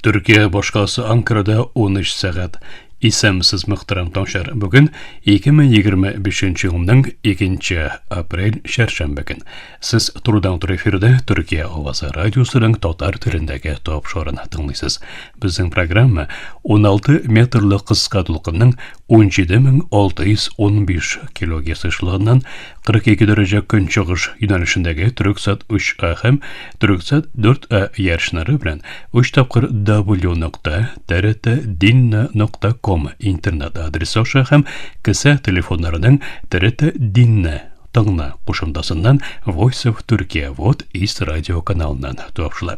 Төркия башкаласы Анкарада 13 сәгать. Исәнмесез, мөхтәрәм тыңлаучылар. Бүген 2025 елның 2 апрель чәршәмбе көн. Сез турыдан-туры эфирда Төркия авазы радиосының татар телендәге тапшыруын тыңлыйсыз. Безнең программа 16 метрлы кыска дулкынның 17615 килогерц ешлыгыннан 42 дәрәҗә көнчыгыш юнәлешендәге Төрексат 3А һәм Төрексат 4А ярышнары белән 3 тапкыр w нокта trt нокта ком интернет адресы аша һәм кесә телефоннарының TRT Dinle тыңла кушымтасыннан Voice of Turkey Вот East радио каналыннан тапшыла.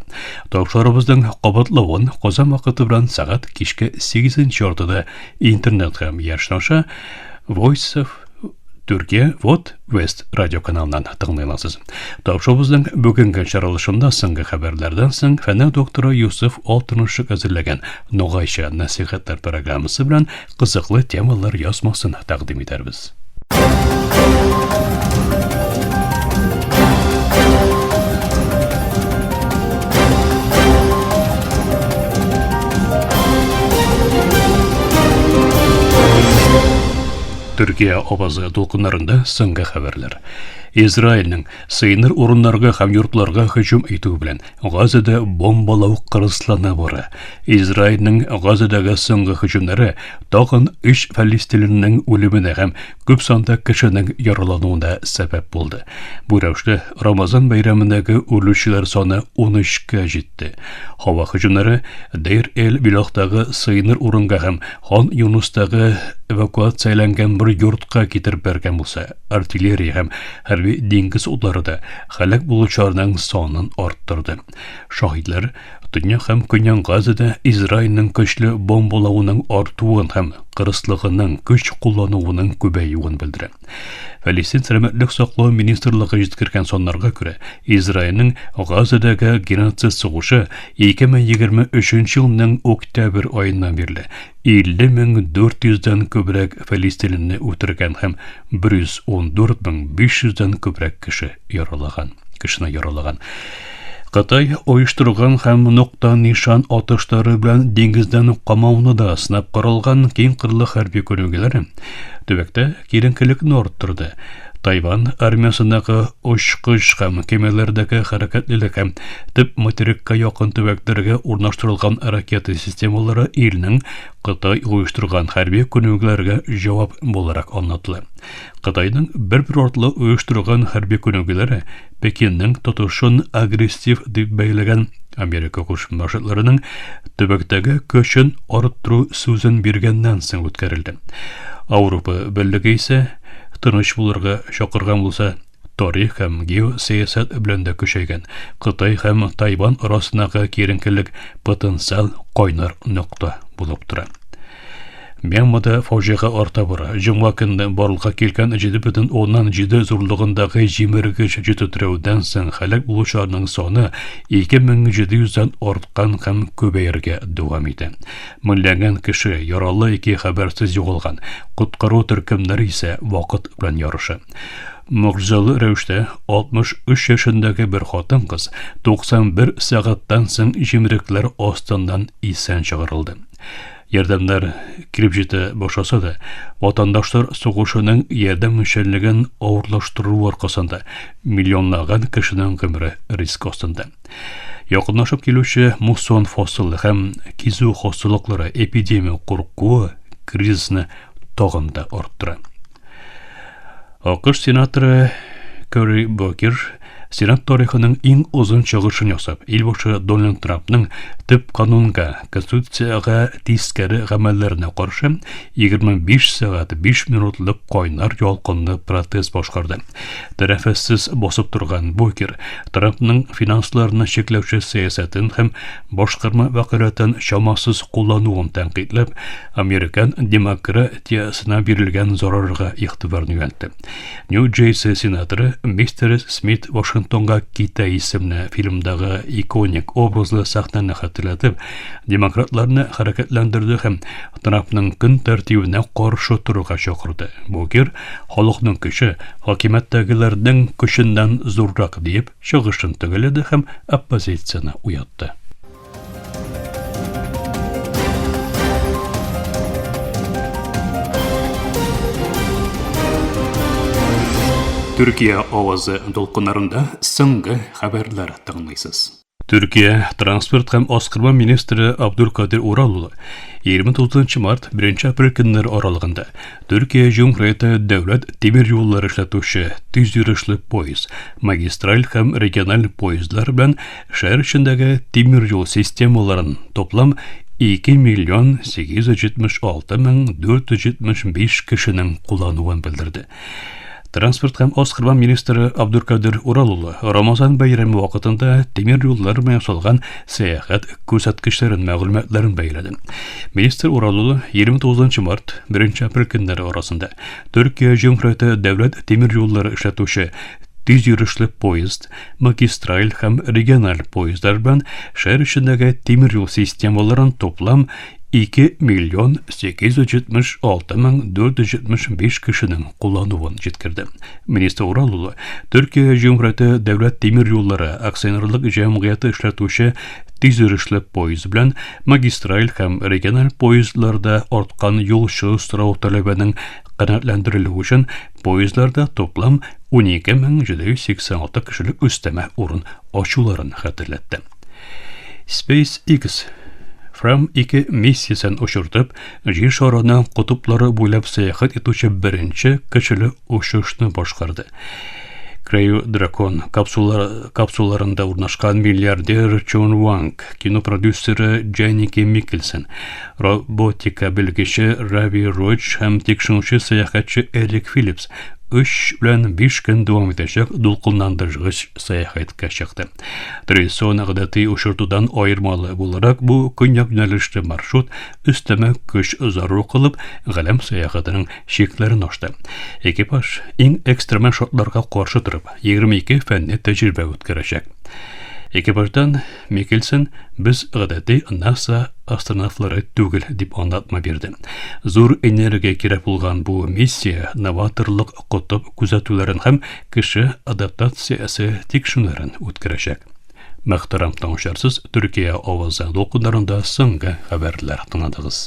Тапшыруыбызның кабатлавын Казан вакыты белән сәгать кичке 8 яртыда интернет һәм ярышлар аша Voice of Türkiye Вот West радио каналыннан тыңлый аласыз. Тапшыруыбызның бүгенге чыгарылышында соңгы хәбәрләрдән соң фәннәр докторы Юсуф Алтынышык әзерләгән Ногайча нәсихәтләр программасы белән кызыклы темалар язмасын тәкъдим итәрбез. Төркия авазы дулкыннарында соңгы хәбәрләр. Израильнең сыеныр урыннарга һәм йортларга һөҗүм итүе белән Газада бомбалау кырыслана бара. Израильнең Газадагы соңгы һөҗүмнәре тагын өч фәлистинленең үлеменә һәм күп санда кешенең яралануына сәбәп булды. Бу рәвешле Рамазан бәйрәмендәге үлүчеләр саны 13кә җитте. Һава һөҗүмнәре Дейр-эль-Билахтагы сыеныр урынга һәм Хан Юнустагы эвакуацияләнгән бер йортка китереп бәргән булса, артиллерия һәм хәрби диңгез утлары да һәлак булучыларның санын арттырды. Шаһитләр Төньяк һәм Көньяк Газада Израильнең көчле бомбалавының артуын һәм кырыслыгының көч куллануының күбәюен белдерә. Фәлистин сәламәтлек саклау министрлыгы җиткергән саннарга күрә, Израильнең Газадагы геноцид сугышы 2023 елның октябрь аеннан бирле 50 мең 400 дән күбрәк фәлистинлене үтергән һәм 114 мең 500 дән күбрәк кеше яралаган. Кешене яралаган. Кытай оештырган һәм нокта нишан атышлары белән диңгездән камауны да сынап каралган киң кырлы хәрби күнегүләре төбәктә киеренкелекне арттырды. Тайван армиясендәге очкыч һәм кемәләрдәге хәрәкәтлелек һәм төп материкка якын төбәкләргә урнаштырылган ракета системалары илнең Кытай оештырган хәрби күнегүләргә җавап буларак аңлатыла. Кытайның бер-бер артлы оештырган хәрби күнегүләре Пекинның тотышын агрессив дип бәяләгән Америка Кушма Штатларының төбәктәге көчен арттыру сүзен биргәннән соң үткәрелде. Ауропа Берлеге исә тыныч булырга чакырган булса, тарих һәм геосәясәт белән дә көчәйгән Кытай һәм Тайван арасындагы киеренкелек потенциаль кайнар нокта булып тора. Мьянмада фаҗига арта бара. Җомга көнне барлыкка килгән 7,7 зурлыгындагы җимергеч җитетерәүдән соң һәлак булучыларның саны 2700 дән арткан һәм күбәергә дәвам итә. Меңләгән кеше яралы яки хәбәрсез югалган. Коткару төркемнәре исә вакыт белән ярыша. Могҗизалы рәвештә 63 яшендәге бер хатын-кыз 91 сәгатьтән соң җимерекләр астыннан исән чыгарылды. Ярдәмнәр килеп җитә башласа да, ватандашлар сугышының ярдәм эшчәнлеген авырлаштыру аркасында миллионлаган кешенең гомере риск астында. Якынлашып килүче муссон фасылы һәм кизү хасталыклары эпидемия куркуы кризисны тагын да арттыра. АКШ сенаторы Кори Бокер Сенат тарихының иң озын чыгышын ясап, илбашы Дональд Трампның төп канунга, конституциягә тискәре гамәлләренә каршы 25 сәгать 5 минутлык кайнар ялкынлы протест башкарды. Тәнәфессез басып торган Бокер Трампның финансларны чикләүче сәясәтен һәм башкарма вәкаләтен чамасыз куллануын тәнкыйтьләп, американ демократиясенә бирелгән зарарга игътибарны юнәлтте. Нью-Джерси сенаторы Мистер Смит Вашингтонга китә исемле фильмдагы иконик образлы сәхнәне хәтерләтеп, демократларны хәрәкәтләндерде һәм Трампның көн тәртибенә каршы торырга чакырды. Букер халыкның көче хакимияттәгеләрнең көченнән зуррак диеп чыгышын төгәлләде һәм оппозицияне уятты. Төркия авазы дулкыннарында соңгы хәбәрләр тыңлыйсыз. Төркия транспорт һәм аскырма министры Абдулкадир Урал улы 29 март 1 апрель көннәре аралыгында Төркия Җөмһүрияте дәүләт тимер юллары эшләтүче тиз йөрешле поезд, магистраль һәм региональ поездлар белән шәһәр эчендәге тимер юл системаларын топлам 2 миллион 876 мең 475 кешенең куллануын белдерде. Транспорт һәм Азкырман министры Абдуркадыр Урал улы Рамазан бәйрәме вакытында тимер юллар белән ясалган сәяхәт күрсәткечләрен мәгълүматларын бәяләде. Министр Урал улы 29 март 1 апрель көннәре арасында Төркия Җөмһүрияте дәүләт тимер юллары эшләтүче тиз йөрешле поезд, магистраль һәм региональ поездлар белән шәһәр эчендәге тимер юл системаларын топлам 2 миллион 876 мең 475 кешенең куллануын җиткерде. Министр Урал улы Төркия Җөмһүрияте дәүләт тимер юллары акционерлык җәмгыяте эшләтүче тиз йөрешле поезд белән магистраль һәм региональ поездларда арткан юлчы сорау таләбенең канәгатьләндерелүе өчен поездларда топлам 12786 кешелек өстәмә урын ачуларын хәтерләтте. SpaceX Fram 2 миссиясен очыртып, Җир шарының котыплары буйлап сәяхәт итүче беренче кешеле очышны башкарды. Crew Dragon капсулар, капсуларында урнашкан миллиардер Чон Ванг, кино продюсеры Дженники Миккельсен, роботика белгече Рави Роч һәм тикшерүче сәяхәтче Эрик Филлипс 3 белән 5 көн дәвам итәчәк дулкынландыргыч сәяхәткә чыкты. Традицион гадәти очыртудан аермалы буларак, бу көньяк юнәлешле маршрут өстәмә көч зарур кылып, галәм сәяхәтенең чикләрен ашты. Экипаж иң экстремаль шартларга каршы торып, 22 фәнни тәҗрибә үткәрәчәк. Экипаждан Микельсон без гадәти НАСА астронавтлары түгел дип аңлатма бирде. Зур энергия кирәк булган бу миссия новаторлык котып күзәтүләрен һәм кеше адаптациясе тикшерүләрен үткәрәчәк. Мөхтәрәм тыңлаучылар, сез Төркия авазы дулкыннарында соңгы хәбәрләр тыңладыгыз.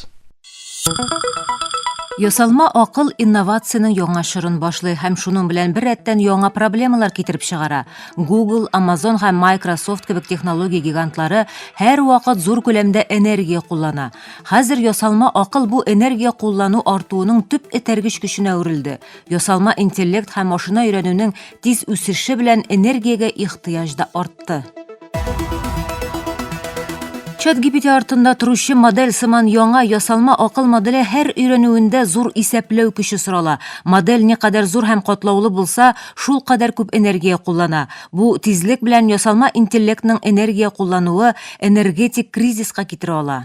Ясалма акыл инновациянең яңа чорын башлый һәм шуның белән бер рәттән яңа проблемалар китереп чыгара. Google, Amazon һәм Microsoft кебек технология гигантлары һәрвакыт зур күләмдә энергия куллана. Хәзер ясалма акыл бу энергия куллану артуының төп этәргеч көченә әверелде. Ясалма интеллект һәм машина өйрәнүнең Тиз үсеше белән энергиягә ихтыяҗ да артты. ChatGPT артында торучы модель сыман яңа ясалма акыл моделе һәр өйрәнүендә зур исәпләү көче сорала. Модель никадәр зур һәм катлаулы булса, шул кадәр күп энергия куллана. Бу тизлек белән ясалма интеллектның энергия куллануы энергетик кризиска китерә ала.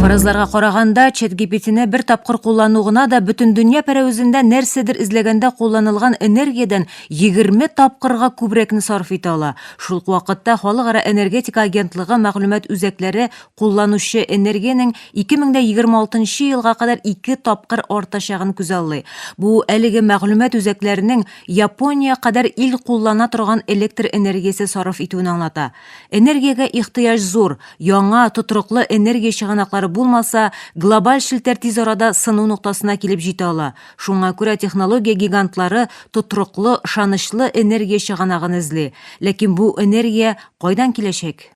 Фаразларга караганда, ChatGPT-не бер тапкыр куллану гына да бөтендөнья пәрәвезендә нәрсәдер эзләгәндә кулланылган энергиядән 20 тапкырга күбрәкне сарыф итә ала. Шул ук вакытта Халыкара энергетика агентлыгы мәгълүмат үзәкләре кулланучы энергиянең 2026 елга кадәр ике тапкыр артачагын күзаллый. Бу әлеге мәгълүмат үзәкләренең Япония кадәр ил куллана торган электр энергиясе сарыф итүен аңлата. Энергиягә ихтыяҗ зур, яңа, тотрыклы энергия чыганаклары булмаса, глобаль челтәр тиз арада сыну ноктасына килеп җитә ала. Шуңа күрә технология гигантлары тотрыклы, ышанычлы энергия чыганагын эзли. Ләкин бу энергия кайдан киләчәк?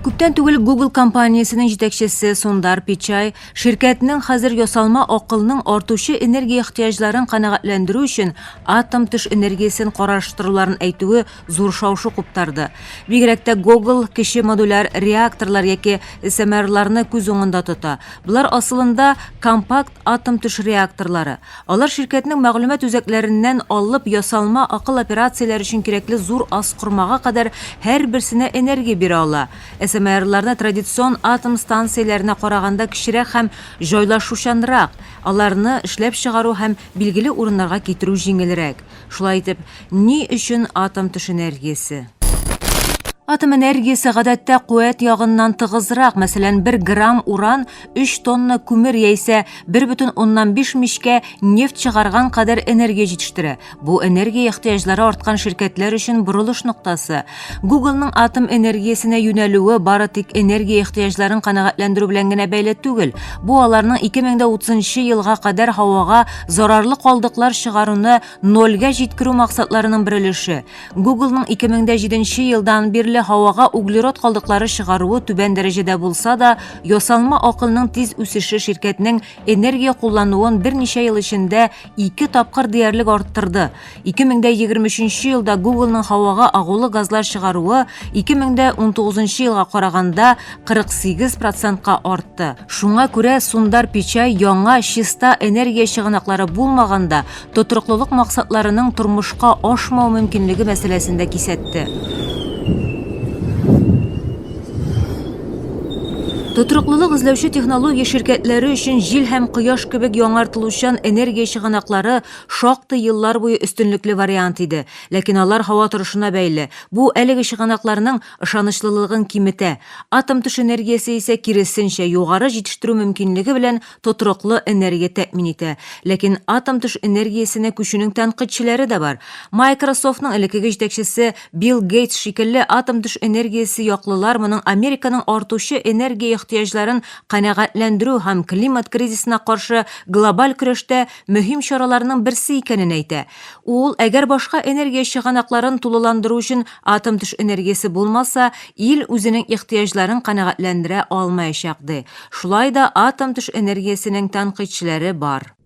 Күптән түгел Google компаниясенең җитәкчесе Сундар Пичай ширкәтнең хәзер ясалма акылның артучы энергия ихтыяҗларын канәгатьләндерү өчен атом-төш энергиясен караштыруларын әйтүе зур шау-шу куптарды. Бигрәк тә Google кече модуляр реакторлар яки СМРларны күз уңында тота. Болар асылында компакт атом-төш реакторлары. Алар ширкәтнең мәгълүмат үзәкләреннән алып ясалма акыл операцияләре өчен кирәкле зур аскормага кадәр һәрберсенә энергия бирә ала. СМРларны традицион атом станцияләренә караганда кечерәк һәм җайлашучанрак, аларны эшләп чыгару һәм билгеле урыннарга китерү җиңелрәк. Шулай итеп, ни өчен атом-төш энергиясе? Атом энергиясе гадәттә куәт ягыннан тыгызрак, мәсәлән, 1 грамм уран 3 тонна күмер яисә 1,5 мичкә нефть чыгарган кадәр энергия җитештерә. Бу энергия ихтыяҗлары арткан ширкәтләр өчен борылыш ноктасы. Google-ның атом энергиясенә юнәлүе бары тик энергия ихтыяҗларын канәгатьләндерү белән генә бәйле түгел. Бу аларның 2030 елга кадәр һавага зарарлы калдыклар чыгаруны нольгә җиткерү максатларының бер өлеше. Google-ның 2007 елдан бирле һавага углерод калдыклары чыгаруы түбән дәрәҗәдә булса да, ясалма акылның тиз үсеше ширкәтнең энергия куллануын берничә ел эчендә ике тапкыр диярлек арттырды. 2023 елда Google-ның һавага агулы газлар чыгаруы 2019 елга караганда 48 процентка артты. Шуңа күрә Сундар Пичай яңа чиста энергия чыганаклары булмаганда тотрыклылык максатларының тормышка ашмау мөмкинлеге мәсьәләсен дә кисәтте. Тотрыклылык эзләүче технология ширкәтләре өчен җил һәм кояш кебек яңартылучан энергия чыганаклары шактый еллар буе өстенлекле вариант иде. Ләкин алар һава торышына бәйле. Бу әлеге чыганакларның ышанычлылыгын киметә. Атом-төш энергиясе исә, киресенчә, югары җитештерү мөмкинлеге белән тотрыклы энергия тәэмин итә. Ләкин атом-төш энергиясенә күчүнең тәнкыйтьчеләре дә бар. Microsoft-ның элеккеге җитәкчесе Билл Гейтс шикелле атом-төш энергиясе яклылар моның Американың артучы энергия ихтыяҗларын канәгатьләндерү һәм климат кризисына каршы глобаль көрәштә мөһим чараларның берсе икәнен әйтә. Ул, әгәр башка энергия чыганакларын тулыландыру өчен атом-төш энергиясе булмаса, ил үзенең ихтыяҗларын канәгатьләндерә алмаячак, ди. Шулай да атом-төш энергиясенең тәнкыйтьчеләре бар.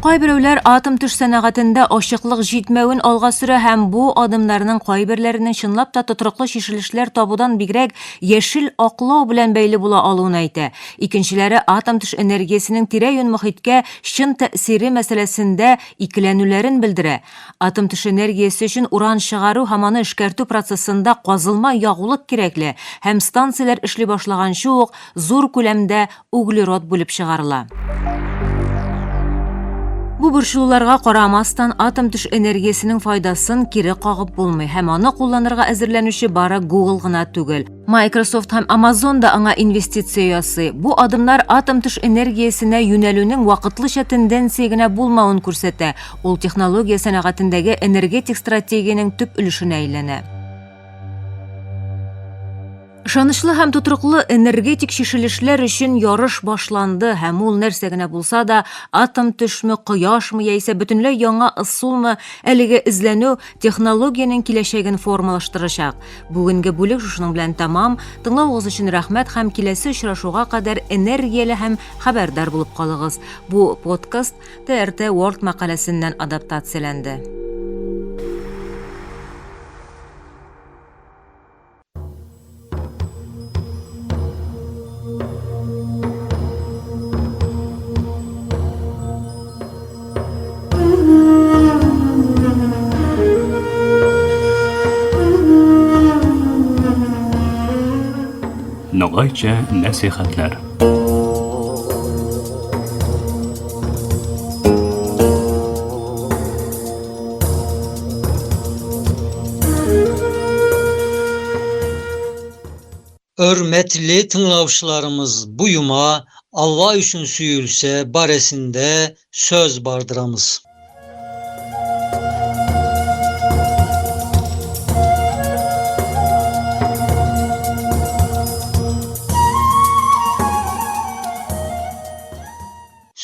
Кайберәүләр атом-төш сәнәгатендә ачыклык җитмәвен алга сөрә һәм бу адымнарның кайберләренең чынлап та тотрыклы чишелешләр табудан бигрәк яшел аклау белән бәйле була алуын әйтә. Икенчеләре атом-төш энергиясенең тирә-юнь мохиткә чын тәэсире мәсьәләсендә икеләнүләрен белдерә. Атом-төш энергиясе өчен уран чыгару һәм аны эшкәртү процессында казылма ягулык кирәкле һәм станцияләр эшли башлаганчы ук зур күләмдә углерод бүлеп чыгарыла. Бу борчылуларга карамастан, атом-төш энергиясенең файдасын кире кагып булмый һәм аны кулланырга әзерләнүче бары Google гына түгел. Microsoft һәм Amazon да аңа инвестиция ясый. Бу адымнар атом-төш энергиясенә юнәлүнең вакытлыча тенденция генә булмавын күрсәтә, ул технология сәнәгатендәге энергетик стратегиянең төп өлешенә әйләнә. Ышанычлы һәм тотрыклы энергетик чишелешләр өчен ярыш башланды һәм ул нәрсә генә булса да, атом төшме, кояшмы яисә бөтенләй яңа ысулмы, әлеге эзләнү технологиянең киләчәген формалаштырачак. Бүгенге бүлек шушының белән тәмам. Тыңлавыгыз өчен рәхмәт һәм киләсе очрашуга кадәр энергияле һәм хәбәрдар булып калыгыз. Бу подкаст TRT World мәкаләсеннән адаптацияләнде. Ногайча нәсихәтләр. Örmetli tıňlawçylarymyz bu ýuma Alla üçin süýülse baresinde söz bardyramyz.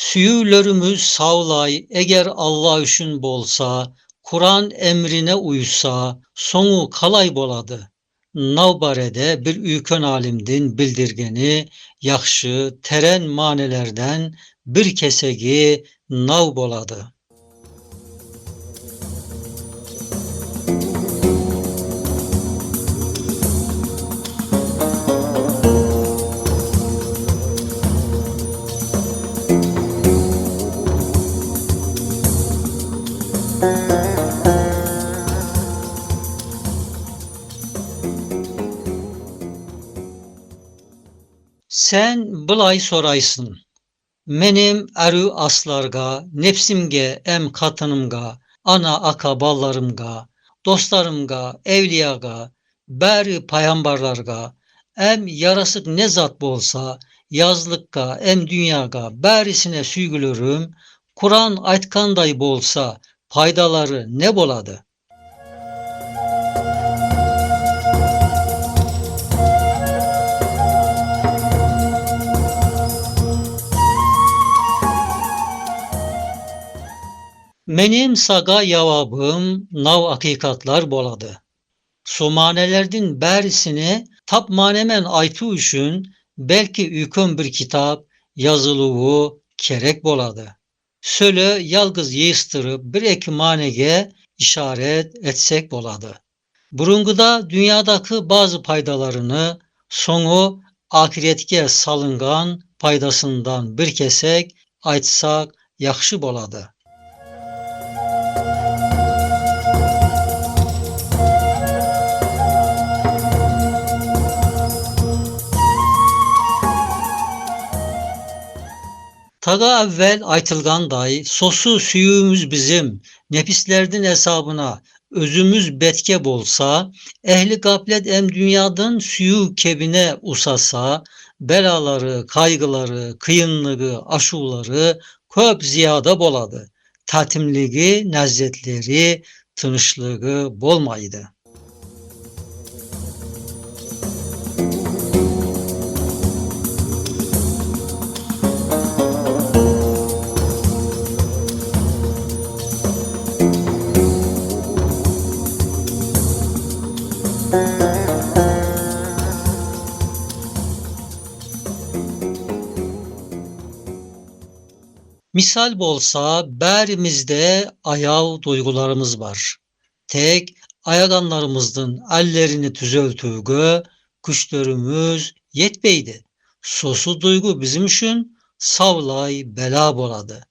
Süýüwlerimiz sawlaý eger Alla üçin bolsa, Kuran emrine uýsa, soňy kalaý bolady? Naw barede bir üýken alimdin bildirgeni ýahşy teren manelerden bir kesegi naw bolady. Sen bılay soraysın, Menim ärü aslarga, nepsimge em katynymga, ana aka ballarymga, Dostlarımga, evliyaga, bari payambarlarga, em yarasık ne zat bolsa, yazlıkka, em dünyaga, barisine süygülürüm, Kur'an aytkanday bolsa, paydaları ne boladı? Menim saga yavabım nav hakikatlar boladı. Somanelerdin berisini tap manemen aytu üçün belki üküm bir kitap yazılığı kerek boladı. Söle yalgız yığıstırıp bir eki manege işaret etsek boladı. Burunguda dünyadaki bazı paydalarını sonu ahiretke salıngan paydasından bir kesek aytsak yaxşı boladı. Taga evvel aytılganday sosu süyüğümüz bizim nefislerdin hesabına özümüz betke bolsa, ehli gaflet em dünyadan süyü kebine usasa, belaları, kaygıları, kıyınlığı, aşuları köp ziyada boladı. Tatimligi, nezzetleri, tınışlığı bolmaydı. Misal bolsa berimizde ayav duygularımız var. Tek ayaganlarımızın ellerini tüzeltüğü güçlerimiz yetmeydi. Sosu duygu bizim için savlay bela boladı.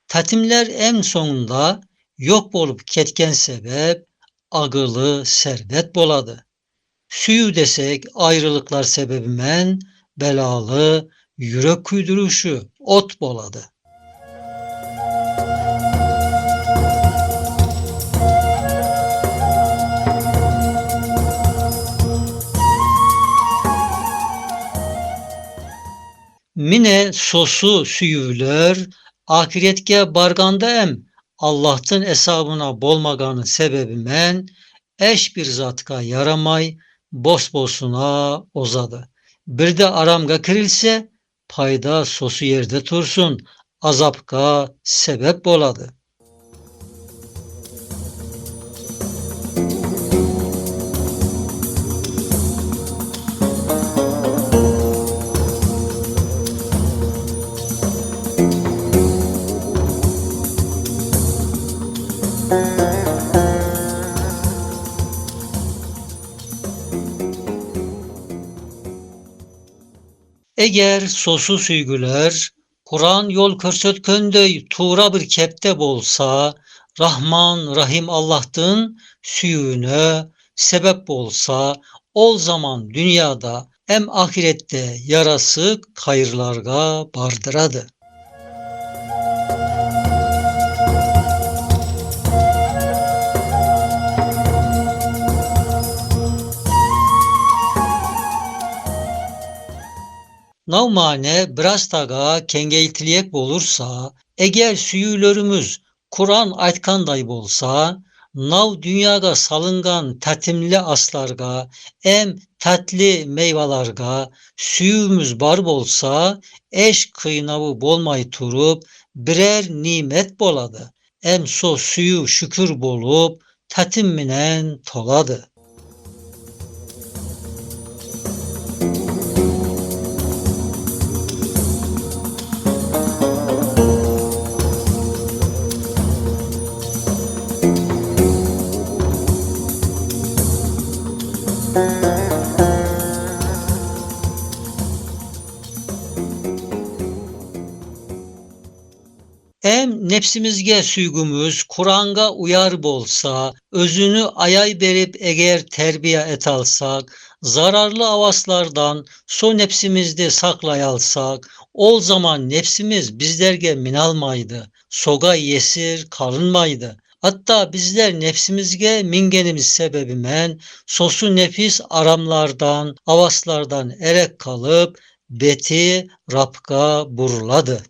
Tatimler en sonunda yok bolup ketken sebep agılı servet boladı. Süyü desek ayrılıklar sebebimen belalı yürek küydürüşü ot boladı. Mine sosu süyüvler ahiretke barganda em Allah'ın hesabına bolmaganın sebebi men eş bir zatka yaramay bosbosuna ozadı. Bir de aramga kirilse payda sosu yerde tursun azapka sebep boladı. Eğer sosu süygüler, Kur'an yol körsetkönдөй tuğra bir kepte bolsa, Rahman Rahim Allah'tın süyüne sebep bolsa, ol zaman dünyada hem ahirette yarası hayırlarga bardıradı. Navmane biraz taga kengeytiliyek olursa, eğer süyülerimiz Kur'an aytkanday bolsa, nav dünyaga salıngan tatimli aslarga, em tatlı meyvalarga süyümüz bar bolsa, eş kıynavı bolmay turup birer nimet boladı. Em so süyü şükür bolup tatim minen toladı. Em nefsimizge süygümüz Kur'an'a uyar bolsa, özünü ayay berip eğer terbiye et alsak, zararlı avaslardan so nefsimizde saklayalsak, ol zaman nefsimiz bizlerge minalmaydı, soga yesir kalınmaydı. Hatta bizler nefsimizge mingenimiz sebebimen sosu nefis aramlardan, avaslardan erek kalıp beti Rab'ga burladı.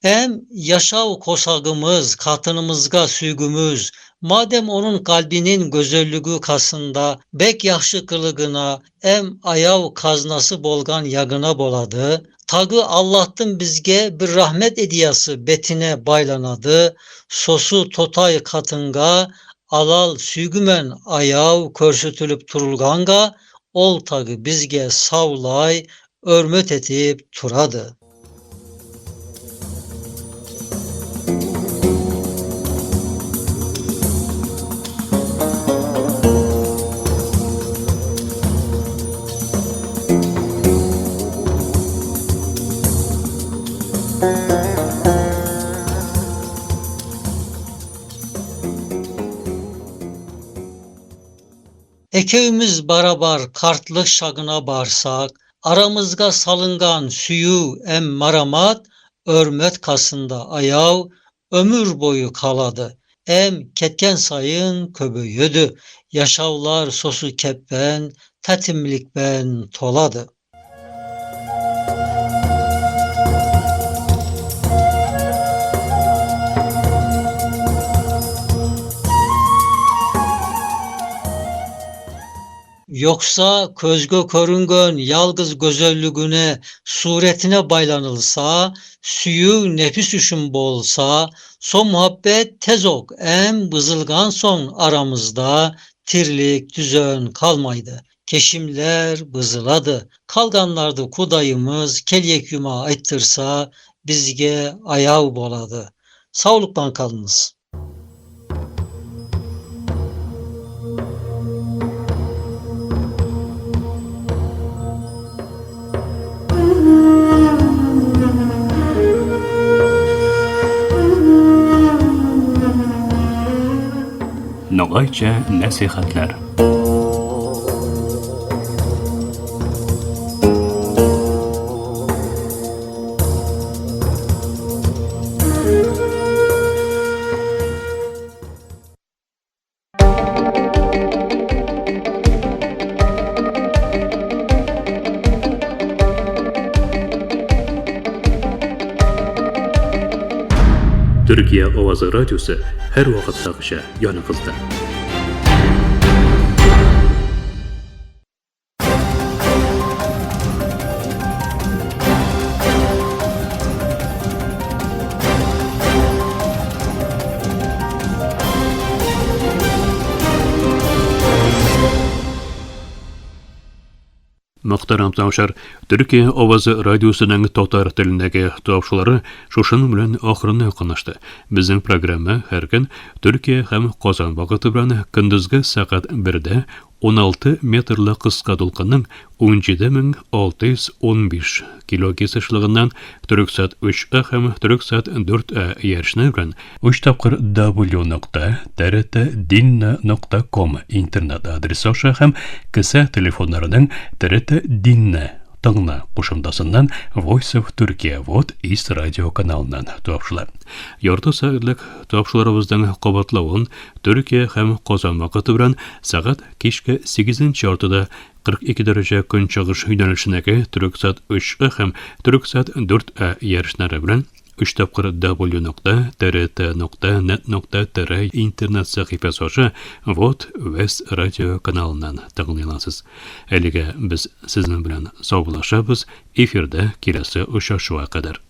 Hem yaşav kosagımız, katınımızga süygümüz, madem onun kalbinin gözellügü kasında, bek yaxşı kılıgına, em ayav kaznası bolgan yagına boladı, tagı Allah'tın bizge bir rahmet ediyası betine baylanadı, sosu totay katınga, alal süygümen ayav körsütülüp turulganga, ol tagı bizge savlay, örmöt etip turadı. Ekevimiz barabar kartlık şagına barsak, aramızga salıngan süyü em maramat, örmet kasında ayav, ömür boyu kaladı. Em ketken sayın köbüyüdü. Yaşavlar sosu keppen, tetimlikben toladı. Yoksa közgö körüngön yalgız gözellügüne, suretine baylanılsa, süyü nefis üşün bolsa, so muhabbet tezok em bızılgan son aramızda tirlik düzön kalmaydı. Keşimler bızıladı. Kalganlardı kudayımız kelyek yuma ayttırsa bizge ayav boladı. Sağlıktan kalınız. Ногайча нәсихәтләр. Төркия авазы радиосы һәрвакыттагыча яныгызда. Мөхтәрәм тыңлаучылар, Төркия авазы радиосының татар телендәге тапшырулары шушының белән ахырына якынлашты. Безнең программа һәр көн Төркия һәм Казан вакыты белән көндезге сәгать 1-дә 16 метрлы кыска дулкынның 17615 килогерц ешлыгыннан Төрексат 3А һәм Төрексат 4А иярчене белән өч тапкыр w нокта trt dinle нокта ком интернет адресы аша һәм кесә телефоннарының TRT Dinle тыңла кушымтасыннан Voice of Turkey Вот East радио каналыннан тапшыла. Ярты сәгатьлек тапшыруларыбызның кабатлавын Төркия һәм Казан вакыты белән сәгать кичке 8 яртыда 42 дәрәҗә көнчыгыш юнәлешендәге Төрексат 3А һәм Төрексат 4А ярышлары белән 3 тапкыр w.trt.net.tr интернет сәхифәсе аша Вот Вест радио каналыннан тыңлый аласыз. Әлегә без сезнең белән саубуллашабыз, эфирда киләсе очрашуга кадәр.